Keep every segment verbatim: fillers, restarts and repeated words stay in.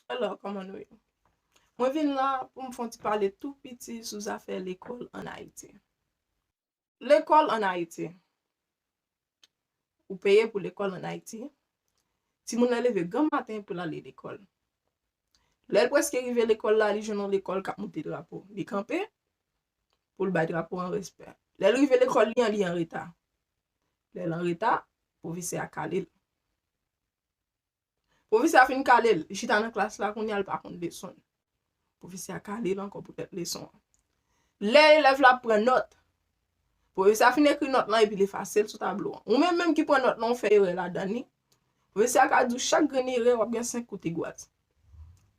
Hello, kòman nou ye? Mwen vin la pou m fè yon ti pale tou piti sou zafè lekòl ann Ayiti. Lekòl ann Ayiti. Ou peye pou lekòl ann Ayiti. Timoun nan leve gran maten pou l ale lekòl. Lè l prèske rive lekòl la, li jwenn yon lekòl k ap moute drapo. Li kanpe pou l bay drapo an respè. Lè l rive lekòl li an, li an reta. Lè l an reta, pwofesè a kale l. Pwofesè a fin kale l, li chita nan klas la, kounye a l pa konn leson l. Pwofesè a kale l ankò poutèt leson an. Lè elèv la ap pran nòt, pwofesè a fin ekri nòt lan epi l efase l sou tablo an. Ou menm menm ki pran nòt lan, ou fè erè ladan li. Pwofesè a ka di w chak grenn erè w ap gen senk kout igwaz.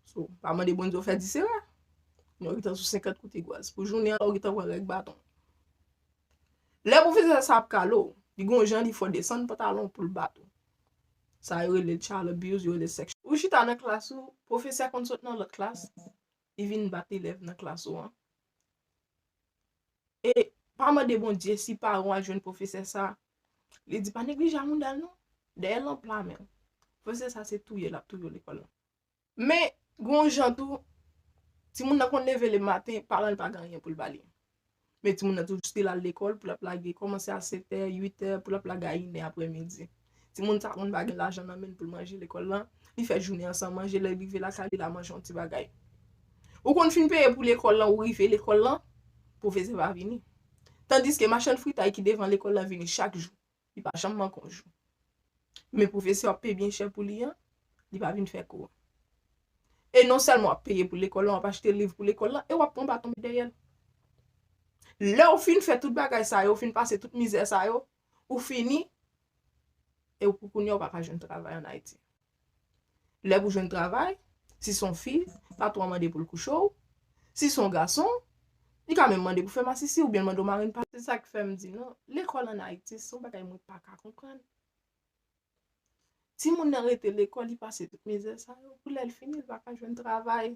So, pa mande Bondye w fè dis erè. Kounye a w gentan sou senkant kout igwaz. Pou jounen an la, w gentan pran règ baton. Lè pwofesè sa ap kale w, li gon jan li fè w desann pantalon pou l bat ou. Sa yo rele child abuse, yo rele sexual. Ou chita nan klas ou, pwofesè konn sot nan lòt klas, li vin bat elèv nan klas ou an. E pa mande Bondye si paran w al jwenn pwofesè sa, li di pa neglije amounda l non, dèyè lanp la menm. Pwofesè sa se touye l ap touye w lekòl la. Men, gon jan tou, timoun nan konn leve le maten, paran l pa gen anyen pou l ba li. Men timoun nan toujou still al lekòl, pou l ap lage, kòmanse a sèt è, uit è, pou l ap lage a inè aprèmidi. Timoun sa konn pa gen lajan nan men l pou l manje lekòl lan, li fè jounen an san manje, lè l rive lakay li, l a manje yon ti bagay. Ou konn fin peye pou lekòl lan, ou rive lekòl lan, pwofesè pa vini. Tandiske machann fritay ki devan lekòl lan vini chak jou. Li pa janm manke yon jou. Men pwofesè w ap peye byen chè pou li an, li pa vin fè kou. E non sèlman w ap peye pou lekòl lan, w ap achte liv pou lekòl lan, e w ap pran baton met dèyè l. Lè w fin fè tout bagay sa yo, w fin pase tout mizè sa yo, ou fini, e w pou kounye a w pa ka jwenn travay ann Ayiti. Lè pou jwenn travay, si se yon fi, patwon an mande pou l kouche w. Si se yon gason, li ka menm mande pou fè masisi oubyen l mande w marenn pa. Se sa k fè m di nou, lekòl ann Ayiti, se yon bagay mwen pa ka konprann. Timoun nan rete lekòl, li pase tout mizè sa yo, pou lè l fini, l pa ka jwenn travay.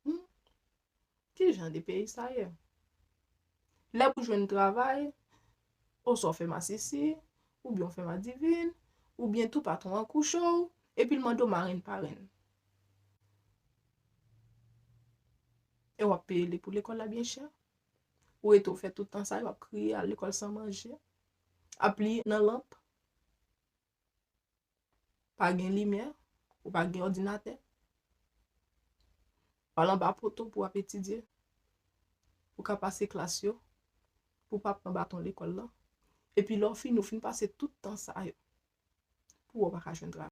Hmm? Ki jan de peyi sa ye? Lè pou jwenn travay, oswa w fè masisi, oubyen w fè madivin, oubyen tou patwon an kouche w, epi l mande w marenn parenn. E w ap peye li pou lekòl la byen chè. Ou rete w fè tout tan sa yo, w ap kriye, al lekòl san manje, ap li nan lanp. Pa gen limyè, ou pa gen òdinatè. W al anba poto pou w ap etidye. Ou ka pase klas yo, pou w pa pran baton lekòl lan. Epi lè w fini, ou fin pase tout tan sa yo, pou w pa ka jwenn travay.